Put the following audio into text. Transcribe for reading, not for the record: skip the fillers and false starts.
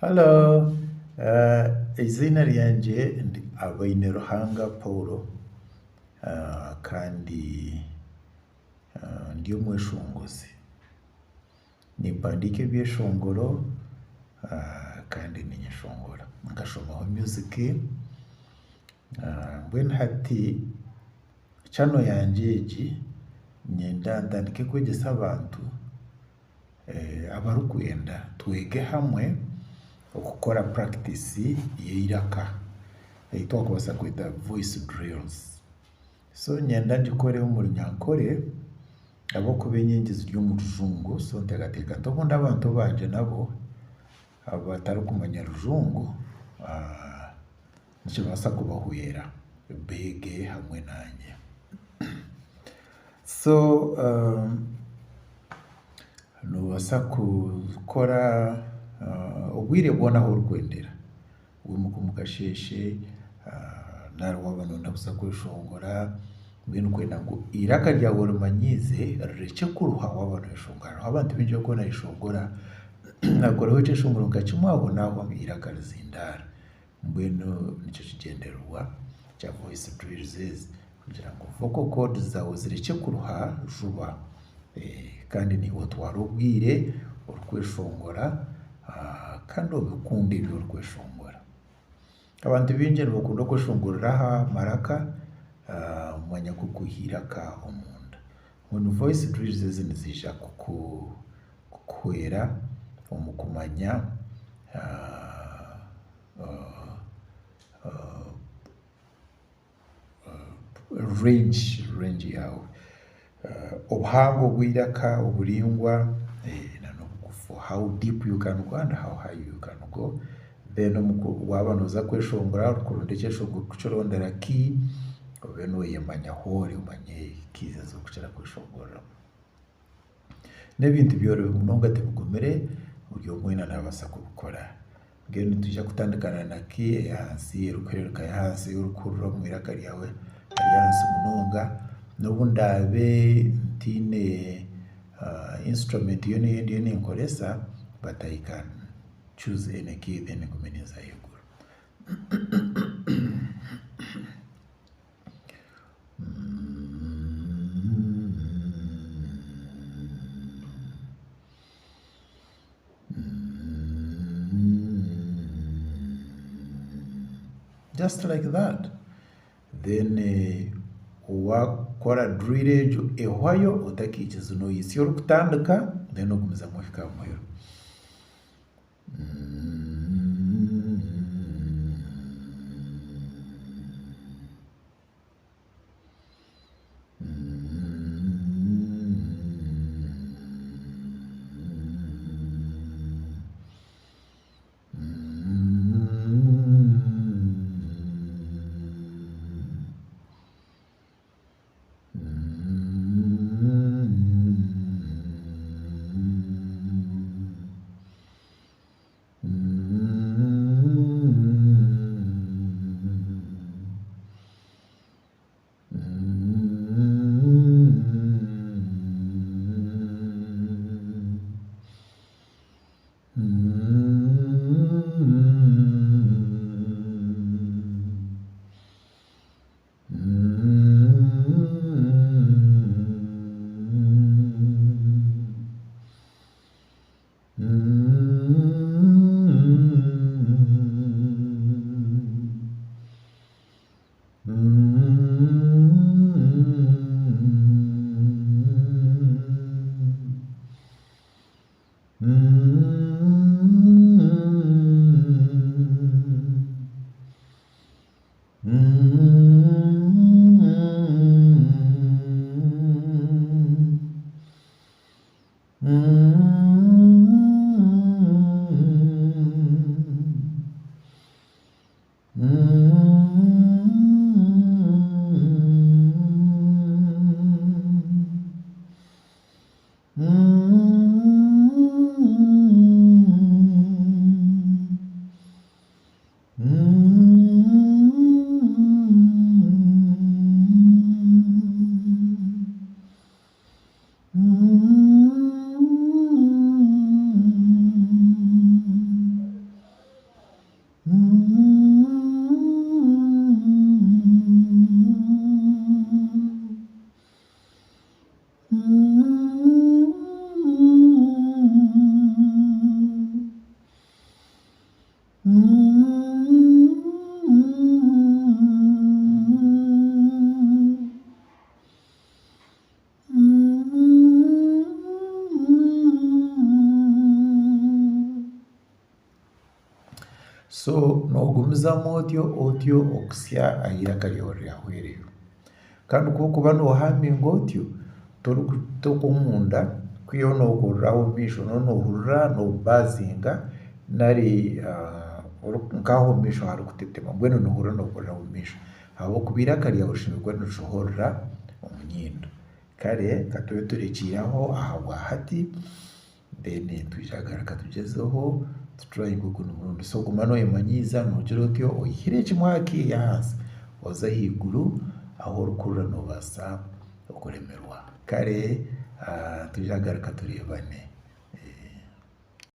Hallo! Eiziina ryangye ndi Abaineruhanga Paul kandi ndi omweshongozi. Nimpandiika ebyeshongoro kandi niinyeshongora. Nkashomaho music mbwenu hati channel yangye egi niinyenda ntandike kwegyesa abantu abarikwenda twege hamwe okukora practice y'eiraka ei twakubaasa kweta voice drills. So niinyenda ngikore omu Runyankore ahabw'okuba enyingi ziri omu Rujungu so nteekateeka nti obundi abantu abangye nabo abatarikumanya Rujungu nikibaasa kubahwera beege hamwe naanye. So noobaasa kukora obwire bwona ahu orikwendera, wiimuka omu kasheeshe nari waaba nooyenda kuza kweshongora mbwenu kwenda ngu eiraka ryawe orimanyiize rirekye kuruha waaba nooyeshongora. Hariho abantu baingi abarikuba nibeshongora akoraho ekyeshongoro nka kimwe ahonaaho eiraka rizindaara. Mbwenu nikyo kigyendererwa kya voice drills ezi kugira ngu vocal cords zaawe zirekye kuruha juba kandi naiwe otware obwire orikweshongora kandi obikunde ebi orikweshongora. Abantu baingi nibakunda kweshongorera aha maraka omu mwanya gw'okwiha eiraka omunda. Mbwenu voice drills ezi niziija kukuhwera omu kumanya range range yaawe, obuhango bw'eiraka, oburaingwa n'obugufu, how deep you can go and how high you can go, then waaba nooza kweshongora orikuronda ekyeshongoro orikukirondera key, obe nooyemanya ahu ori omanye keys ezi orikukira kweshongoreramu. N'ebintu byorobi munonga tibigumire, buri omwe weena naabaasa kubikora. Mbwenu nitwija kutandikana na key ey'ahansi erikuhererukayo ahansi ei orikuhurira omu iraka ryawe eri ahansi munonga. N'obu ndaabe ntaine instrument yoona ei ndiyo ninkoresa but I can choose any key then ngume ninza ahaiguru. Just like that. Then waakora drill egyo ehwayo otakiikiza nohitsya orikutandika then ogumizamu ohika aha muheru. So noogumizamu otyo otyo okuhitsya ahu eiraka ryawe ryahwereyo. Kandi ku orikuba noohaminga otyo, torikuta omunda kwihaho noohurira aho omu maisho nooba noohurira noobaazinga nari nk'aho omu maisho harikutetema mbwenu noohurira nookorera omu maisho ahabw'okuba eiraka ryawe rishemereire kuba nirishohorera omu nyindo. Kare ka tube turekyeire aho ahabwahati. Then twija kugaruka tugyezeho tuturayinge ogundi murundi. So guma noyemanyiiza nogira otyo oyihire kimwe aha key ahansi oze ahaiguru ahu orikuhurira nobaasa kuremerwa. Kare twija kugaruka tureebane.